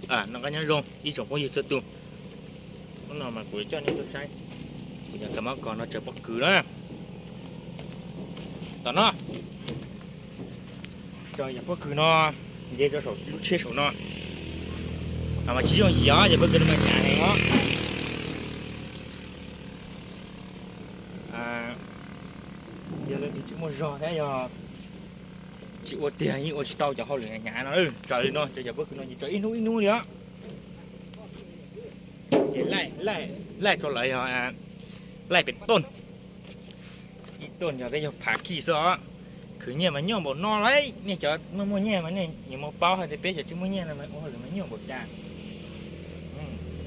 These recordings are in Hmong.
Noj qab nyob zoo ib tsoom phooj ywg txhua tus. Hnub no mas kuv coj nej tuaj saib kuv cov kab mob kos no tsaws pob kws na. Tom no, cov pob kws no nce rau saum lub tsheb saum no, mas tsis yooj yim os, cov pob kws no mas hnyav heev os. Yog leej twg tsis muaj zog thiab yog tsis ua tiag yeej ua tsis tau cov hauj lwm hnyav no. Tsaws li no, cov pob kws no ces tsaws ib hnub ib hnub li os. Ces laij rau lawv yog laij pem tuaj, ib tuaj yog peb yog phav kij xwb os. Khwv nyiaj mas nyuaj npaum no lauj, nej cov muaj muaj nyiaj mas nej nyias muaj paub hais tias peb cov tsis muaj nyiaj no mas ua hauj lwm mas nyuaj npaum cas.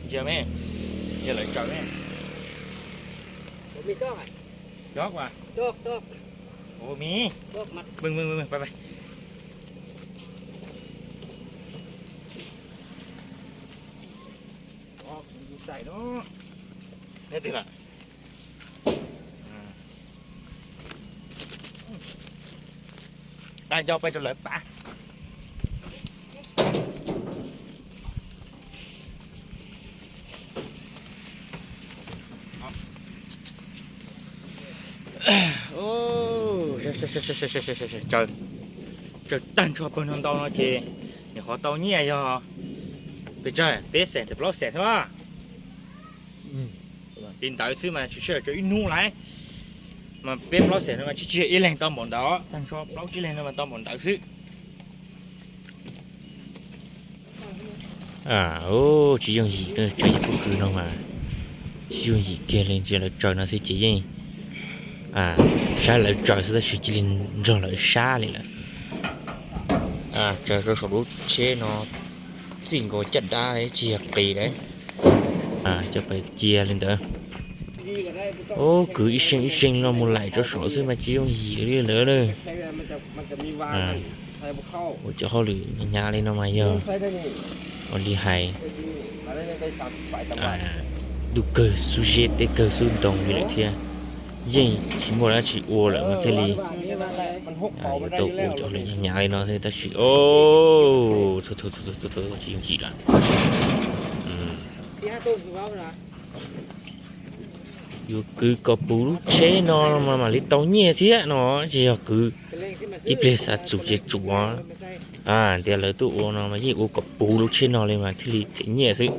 Ntsia me, yog lawv tsaws me. Nqa nco pais rau lawv pav. Tsaws tag nrho pawg no ntau no ces nyuam qhuav tau nyiaj yog pes tsawg, peb xees plaub xees xwb. Li ntawd xwb mas tsis sij hawm tsaws ib hnub lawm. Mas peb plaub xees no mas tsis tsis yog ib leeg tau npaum ntawd, tag nrho plaub tsib leeg no mas tau npaum ntawd xwb. Tsis yooj yim, tsaws cov pob kws no mas tsis yooj yim kiag li, ntsia lawv tsaws no xwb ces yeej saib lawv tsaws xwb tab sis cia li nrog lawv sab li lawm. Tsaws rau saum lub tsheb no txij nkaus caj dab tsis yog qis lawm. Cov pais cia li ntawd. Ub, kwv ib seej ib seej no mus laim rau saum xwb mas tsis yooj yim li lawm. Ua cov hauj lwm hnyav li no mas yog ua li hais, ntuj kawg xub zeb teb kawg xub ntoo li lawm thiab. Yeej tsis muaj dab tsi ua lawm mas thiaj li yuav tau ua cov hauj lwm hnyav li no xwb tab sis tsis yooj yim lawm. Yuav kwv kom puv lub tsheb no mas mam li tau nyiaj thiab no, tsis yog kwv ib pliag xav tsum ces tsum. Tias lawv tuaj ua no mas yeej ua kom puv lub tsheb no li mas thiaj li them nyiaj xwb.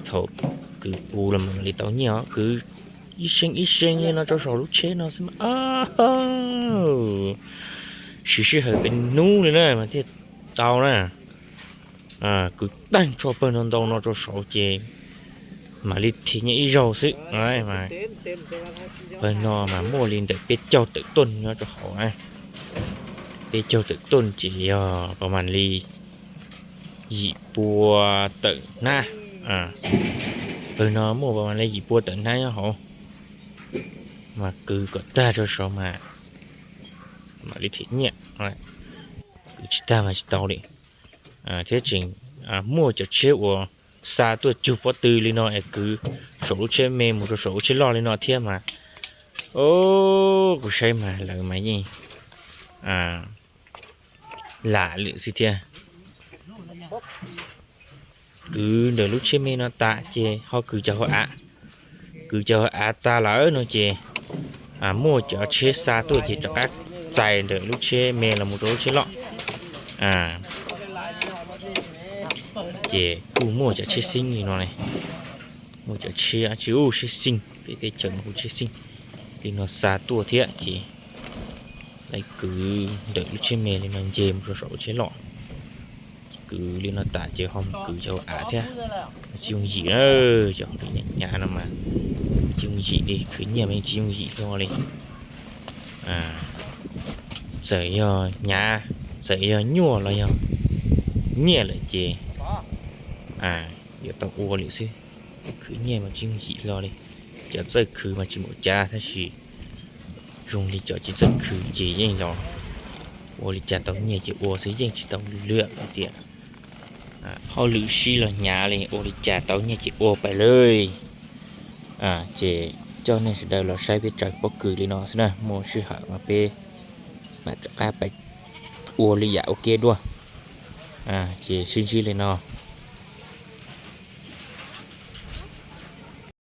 Thaum kwv puv los mam li tau nyiaj os, kwv ib seej ib seej li no rau saum lub tsheb no xwb mas siv sij hawm peb hnub li na mas thiaj tau na. Kwv tag nrho pawg no ntau no rau saud ces mam li them nyiaj ib zaug xwb. Pawg no mas muaj li ntawm peb caug tawm tuaj nyob rau hauv na. Peb caug tawm tuaj ces yog pas mam li yim pua tawm hnab. Pawg no muaj pas mam li yim pua tawm hnab nyob hauv. Mas kwv kom tag rau saud mas mam li them nyiaj. Kwv tsis tag mas tsis tau li. Thiab tseem muaj cov tsheb uas xa tuaj cug pob tw li no es kwv saum lub tsheb me mus rau saum lub tsheb loj li no thiab mas, kuv saib mas lawv mas yeej lam lwm xwb thiab. Kwv ntawm lub tsheb me no tas ces ho kwv cov hauv av. Kwv cov hauv av tas lawm no ces muaj cov tsheb xa tuaj ces rov qab txais ntawm lub tsheb me los mus rau lub tsheb loj. Ces kuj muaj cov tsheb xeeb li no ne, muaj cov tsheb tsis ub tsheb xeeb, peb teb chaws no kuj tsheb xeeb li no xa tuaj thiab ces lawv kwv ntawm lub tsheb me li no nce mus rau saum lub tsheb loj. Kwv li no tas ces ho mus kwv cov hauv av thiab. Tsis yooj yim na, cov hauj lwm hnyav no mas tsis yooj yim li, khwv nyiaj mas yeej tsis yooj yim hlo li. Txawm yog hnyav, txawm yog nyuaj los yog nyiaj lawm ces yuav tau ua lawm xwb. Khwv nyiaj mas tsis yooj yim hlo li. Cov txawj khwv mas tsis npaum cas tab sis zoo li cov tsis txawj khwv ces yeej los ua li cas tau nyiaj ces ua xwb, yeej tsis tau lwm hais tias hauj lwm sib los hnyav li, ua li cas tau nyiaj ces ua pais li. Ces coj nej sawv daws los saib peb tsaws pob kws li no xwb na, muaj sij hawm mas peb mam rov qab pais ua lwm yam ua ke dua. Ces sib ntsib li no.